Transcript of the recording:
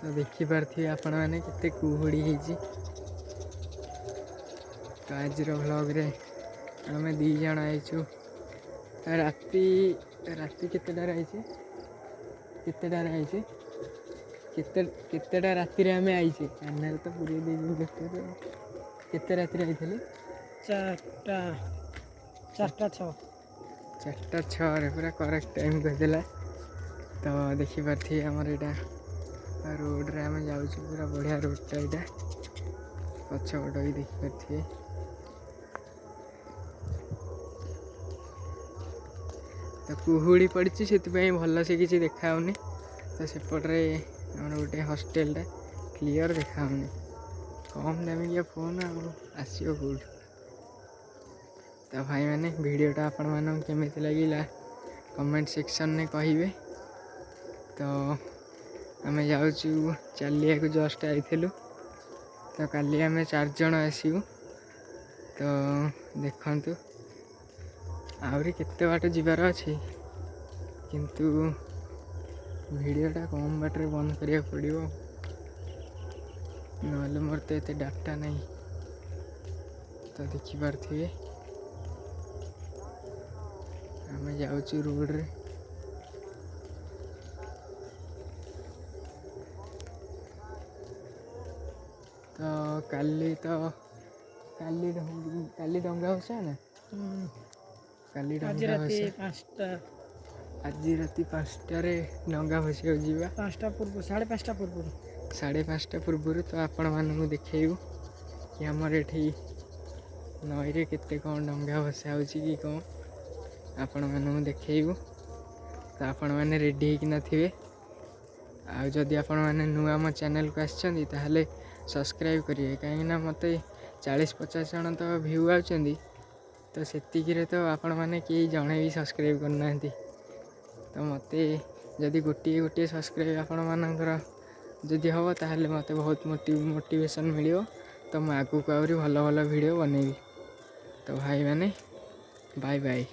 ତ ଦେଖିପାରୁଥିବେ ଆପଣମାନେ କେତେ କୁହୁଡ଼ି ହେଇଛି। ତ ଆଜିର ଭ୍ଲଗ୍ରେ ଆମେ 2 ଜଣ ଆଇଛୁ। ରାତି ରାତି କେତେଟାରେ ଆଇଛେ? କେତେଟାରେ ଆଇଛେ? କେତେ କେତେଟା ରାତିରେ ଆମେ ଆଇଛେ? କାନରେ ତ ପୁରେଇ ଦେଇଛୁ ବ୍ଲୁଟୁଥ୍। କେତେ ରାତିରେ ଆଇଥିଲେ? ଚାରିଟା, 4:06। 4:06ରେ ପୁରା କରେକ୍ଟ ଟାଇମ୍ କହିଦେଲା। ତ ଦେଖିପାରୁଥିବେ ଆମର ଏଇଟା ରୋଡ଼ରେ ଆମେ ଯାଉଛୁ, ପୁରା ବଢ଼ିଆ ରୋଡ଼ଟା ଏଇଟା। ପଛପଟ ବି ଦେଖିପାରୁଥିବେ। ତ କୁହୁଡ଼ି ପଡ଼ିଛି, ସେଥିପାଇଁ ଭଲସେ କିଛି ଦେଖାହେଉନି। ତ ସେପଟରେ ଆମର ଗୋଟେ ହଷ୍ଟେଲଟା କ୍ଲିଅର୍ ଦେଖାହେଉନି। କମ୍ ଦାମିକିଆ ଫୋନ୍ ଆଉ ଆସିବ କେଉଁଠୁ? ତ ଭାଇମାନେ, ଭିଡ଼ିଓଟା ଆପଣମାନଙ୍କୁ କେମିତି ଲାଗିଲା କମେଣ୍ଟ ସେକ୍ସନରେ କହିବେ। ତ ଆମେ ଯାଉଛୁ ଚାଲିବାକୁ, ଜଷ୍ଟ ଆଇଥିଲୁ। ତ କାଲି ଆମେ 4 ଜଣ ଆସିବୁ। ତ ଦେଖନ୍ତୁ, ଆହୁରି କେତେ ବାଟ ଯିବାର ଅଛି, କିନ୍ତୁ ଭିଡ଼ିଓଟା କମ୍ ବାଟରେ ବନ୍ଦ କରିବାକୁ ପଡ଼ିବ, ନହେଲେ ମୋର ତ ଏତେ ଡାଟା ନାହିଁ। ତ ଦେଖିପାରୁଥିବେ ଆମେ ଯାଉଛୁ ରୋଡ଼ରେ। ତ କାଲି ତ କାଲି କାଲି ଡଙ୍ଗା ଭସା ନା? କାଲି ଆଜି ଡଙ୍ଗା ରାତି ଭସା। 5ଟା। ଆଜି ରାତି 5ଟାରେ ଡଙ୍ଗା ଭସିବାକୁ ଯିବା। 5ଟା ପୂର୍ବରୁ, 5:30 ପୂର୍ବରୁ। 5:30 ପୂର୍ବରୁ। ତ ଆପଣମାନଙ୍କୁ ଦେଖେଇବୁ କି ଆମର ଏଠି ନଈରେ କେତେ କ'ଣ ଡଙ୍ଗା ଭସା ହେଉଛି କି କ'ଣ, ଆପଣମାନଙ୍କୁ ଦେଖେଇବୁ। ତ ଆପଣମାନେ ରେଡ଼ି ହେଇକି ନଥିବେ। ଆଉ ଯଦି ଆପଣମାନେ ନୂଆ ଆମ ଚ୍ୟାନେଲକୁ ଆସିଛନ୍ତି, ତାହେଲେ ସବସ୍କ୍ରାଇବ୍ କରିବେ, କାହିଁକିନା ମୋତେ 40-50 ଜଣ ତ ଭ୍ୟୁ ଆଉଛନ୍ତି, ତ ସେତିକିରେ ତ ଆପଣମାନେ କେହି ଜଣେ ବି ସବସ୍କ୍ରାଇବ୍ କରୁନାହାନ୍ତି। ତ ମୋତେ ଯଦି ଗୋଟିଏ ଗୋଟିଏ ସବସ୍କ୍ରାଇବ୍ ଆପଣମାନଙ୍କର ଯଦି ହେବ, ତାହେଲେ ମୋତେ ବହୁତ ମୋଟିଭେସନ୍ ମିଳିବ। ତ ମୁଁ ଆଗକୁ ଆହୁରି ଭଲ ଭଲ ଭିଡ଼ିଓ ବନେଇବି। ତ ଭାଇମାନେ, ବାଏ ବାଏ।